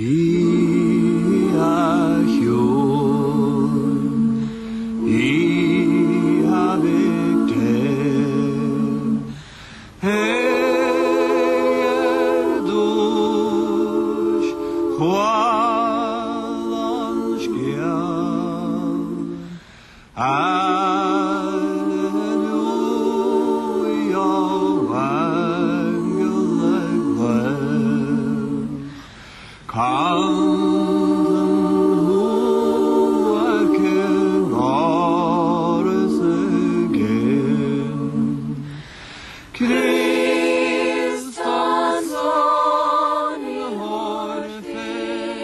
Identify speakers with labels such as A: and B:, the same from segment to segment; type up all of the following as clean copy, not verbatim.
A: Oíche chiúin, Oíche Mhic Dé. Ar dtús chuala an scéal, Alleluia ó aingeal ag glaoch. Cantain shuairc in áras i gcéin. Críost an Slánaitheoir féin.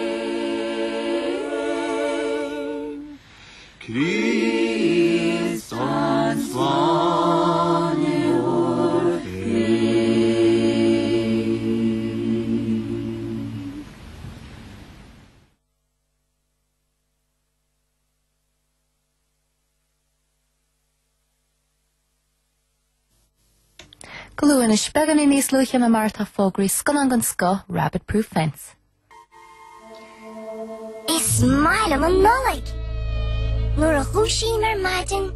A: Críost an Slánaitheoir féin.
B: Go luath anois, beagáinín níos luaithe ná mar atá fógraí scannán den scoth Rabbit Proof Fence.
C: Is maith liom an Nollaig! Nuair a dhúisím ar maidin,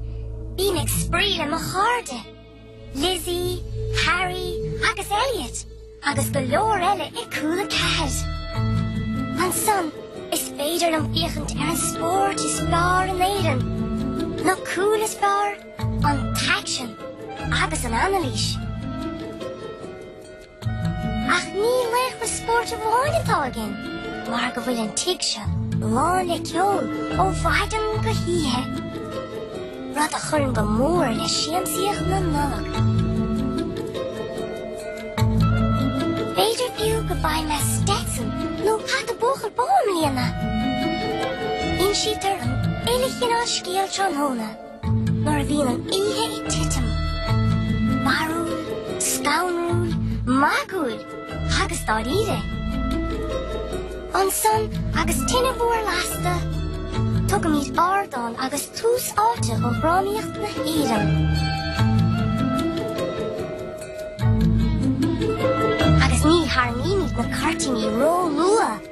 C: bím ag spraoi le mo chairde, Lizzie, Harry agus Elliot agus go leor eile i Cúla 4. Ansan, is féidir liom féachaint ar an spórt is fearr in Éirinn, na cúil is fearr, an t-aicsean agus an anailís. Ach ní laochra spóirt amháin atá againn, mar go bhfuil an tigh seo lán le ceol ó mhaidin go hoíche, rud a chuireann go mór le siamsaíocht na Nollag. B'fhéidir fiú go bhfaighidh mé Stetson nó hata buachaill bó i mbliana! Insítear an uile chineál scéal tráthnóna. Nuair a bhíonn an oíche ag titim. Barrúil, scanrúil, magúil agus dáiríre. Ansan agus tine mhór lasta, tugaimid ardán agus tús áite do dhrámaíocht na hÉireann. Agus ní tharraingímid na cuirtíní ró-luath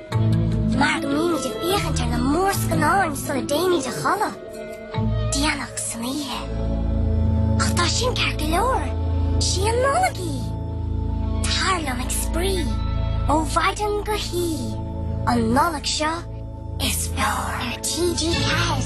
C: mar go mbímid ag féachaint ar na mórscannáin sula dtéimid a chodladh. Déanach san oíche. Ach tá sin ceart go leor, sí an Nollaig í! Tar liom ag spraoi, ó mhaidin go hoíche, an Nollaig seo is fearr ar TG4.